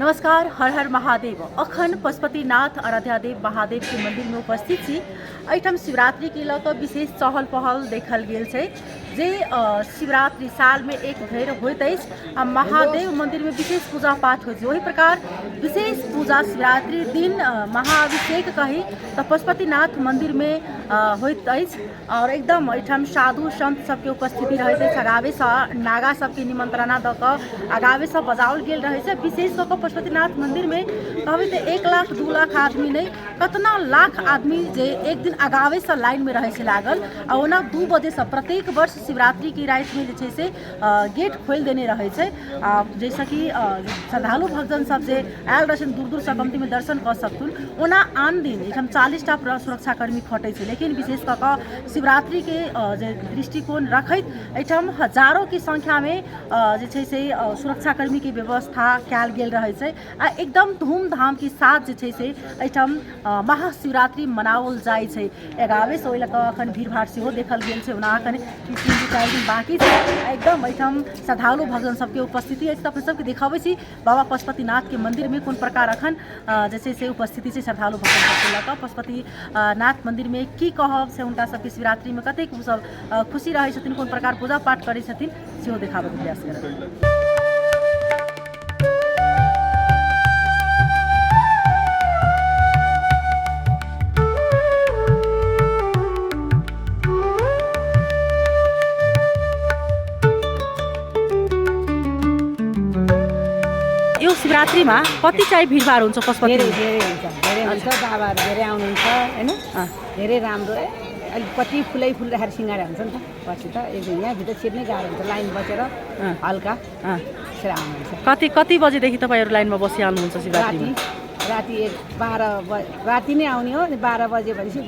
नमस्कार, हर हर महादेव। अखन पशुपतिनाथ आराध्यादेव महादेव के मंदिर में उपस्थित छी। एहिठाम शिवरात्रि के लऽ कऽ विशेष चहल पहल देखल गेल छै जे शिवरात्रि सालमे एक भरि होइत अछि आ महादेव मन्दिरमे विशेष पूजा पाठ होइत छै। ओहि प्रकार विशेष पूजा शिवरात्रि दिन महाअभिषेक कही तऽ पशुपतिनाथ मन्दिरमे होइत अछि आओर एकदम एहिठाम साधु सन्त सबके उपस्थिति रहैत अछि। अगावेसँ नागा सबके निमन्त्रणा दऽ कऽ अगावेसँ बजाओल गेल रहै छै। विशेष कऽ कऽ पशुपतिनाथ मन्दिरमे कहबै तऽ 1 लाख 2 लाख आदमी नहि, कतना लाख आदमी जे एक दिन अगावेसँ लाइनमे रहै छै लागल। आ ओना 2 बजेसँ प्रत्येक वर्ष शिवरात्रिके रातिमे जे छै से गेट खोलि देने रहै छै, आ जाहिसँ कि श्रद्धालु भक्तजन सब जे आयल रहै छथिन दूर दूरसँ कमतीमे दर्शन कऽ सकथुन। ओना आन दिन एहिठाम 40टा सुरक्षाकर्मी खटै छै, लेकिन विशेष कऽ कऽ शिवरात्रिके जे दृष्टिकोण रखैत एहिठाम हजारोके संख्यामे जे छै से सुरक्षाकर्मीके व्यवस्था कयल गेल रहै छै आ एकदम धूमधामके साथ जे छै से एहिठाम महाशिवरात्रि मनाओल जाइ छै। एगारहे ओहि लऽ कऽ एखन भीड़भाड़ सेहो देखल गेल छै। ओना एखन 3 दिन 4 दिन बाँकी छै। एकदम एहिठाम श्रद्धालु भक्तजन सबके उपस्थिति अछि। तऽ अपने सबके देखाबै छी बाबा पशुपतिनाथके मन्दिरमे कोन प्रकार एखन जे छै से उपस्थिति छै श्रद्धालु भक्तजन सबके लऽ कऽ। पशुपति नाथ मन्दिरमे की कहब से हुनका सबके शिवरात्रिमे कतेक ओसब खुशी रहै छथिन, कोन प्रकार पूजा पाठ करै छथिन सेहो देखाबैके प्रयास करब। यो शिवरात्रिमा कति चाहिँ भिडभाड हुन्छ पशुपति? धेरै धेरै हुन्छ, धेरै हुन्छ। बाबाहरू धेरै आउनुहुन्छ होइन, धेरै राम्रो। अलिक कति फुलै फुल राखेर सिँगारे हुन्छ नि त। पछि त एक दिन यहाँभित्र छिर्नै गाह्रो हुन्छ, लाइन बचेर हल्का त्यसरी आउनुहुन्छ। कति कति बजेदेखि तपाईँहरू लाइनमा बसिहाल्नुहुन्छ शिवरात्रिमा? राति 1 12 राति नै आउने हो, अनि 12 बजे भनेपछि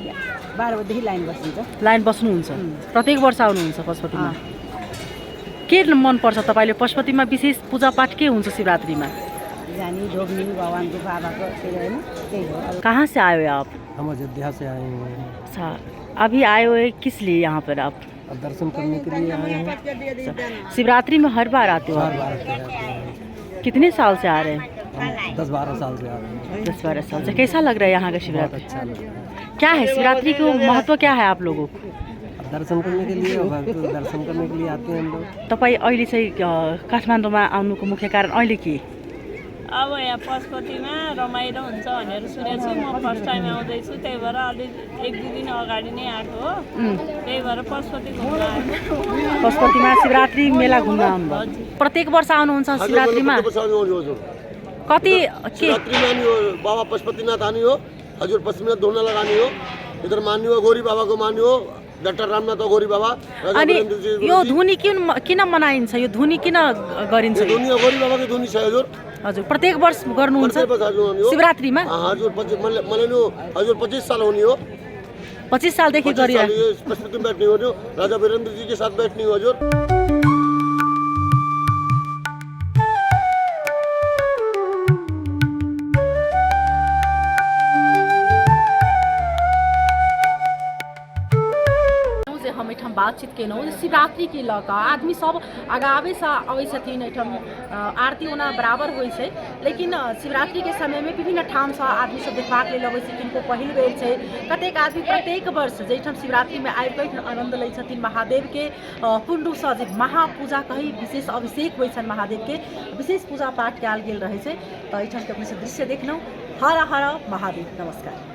12 बजेदेखि लाइन बसिन्छ। लाइन बस्नुहुन्छ? प्रत्येक वर्ष आउनुहुन्छ पशुपतिमा? के मनपर्छ तपाईँले पशुपतिमा? विशेष पूजापाठ के हुन्छ शिवरात्रिमा? जानी ढोग्ने भगवान्को बाबाको त्यही होइन, त्यही हो। कहाँ से आए हो आप? हम अयोध्या से आए हुए हैं। अच्छा, अभी आए हुए किस लिए यहाँ पर आप? अब दर्शन करने के लिए आए हैं। शिवरात्रि में हर बार आते हो हर आप? बार आते हैं। कितने साल से आ रहे हैं? हम 10-12 साल से आ रहे हैं। 10-12 साल से। कैसा लग रहा है यहाँ का बहुत शिवरात्रि? अच्छा लग रहा है। क्या है शिवरात्रि को महत्व क्या है आप लोगों को? अब दर्शन करने के लिए, अब तो दर्शन करने के लिए आते हैं हम लोग। तपाईँ अहिले चाहिँ काठमाडौँमा आउनुको मुख्य कारण अहिले के? अब यहाँ पशुपतिमा रमाइलो हुन्छ भनेर सुनेको छु। म फर्स्ट टाइम आउँदैछु, त्यही भएर अलिक 1-2 दिन अगाडि नै आएको हो, त्यही भएर पशुपति घुम्न आएको। पशुपतिमा शिवरात्रि मेला घुम्न आउनुभयो। प्रत्येक वर्ष आउनुहुन्छ शिवरात्रिमा? हजुर। कति के? शिवरात्रि में आनी हो, बाबा पशुपतिनाथ आनी हो हजुर, पशुपतिनाथ धोना लगानी हो, इधर मान्य हो, गौरी बाबा को मान्य हो, डॉक्टर रामनाथ गौरी बाबा, राजा अनि वीरेंद्र जी। यो धुनी किन किन मनाइन्छ? यो धुनी किन गरिन्छ? ये धुनी गौरी बाबा की धुनी छ हजुर। हजुर, प्रत्येक वर्ष गर्नुहुन्छ? प्रत्येक वर्ष हजुर आउने हो। शिवरात्रिमा? हाँ, हजुर, 25 मैले नु हजुर 25 साल होनी हो। 25 सालदेखि 25 साल गरिरहेको? ये पशुपति में बैठनी हो, राजा वीरेंद्र जी के साथ बैठनी हो हजुर। जे हम एहिठाम बातचीत केलहुँ जे शिवरात्रिके लऽ कऽ आदमी सब अगावेसँ अबै छथिन एहिठाम। आरती ओना बराबर होइ छै, लेकिन शिवरात्रिके समयमे विभिन्न ठामसँ आदमी सब देखबाक लेल अबै छै। किनको पहिल बेर छै, कतेक आदमी प्रत्येक वर्ष जाहिठाम शिवरात्रिमे आबि कऽ एहिठाम आनन्द लै छथिन। महादेवके पूर्ण रूपसँ जे महापूजा कही विशेष अभिषेक होइ छनि महादेवके, विशेष पूजा पाठ कयल गेल रहै छै। तऽ एहिठामके अपने सब दृश्य देखलहुँ। हर हर महादेव। नमस्कार।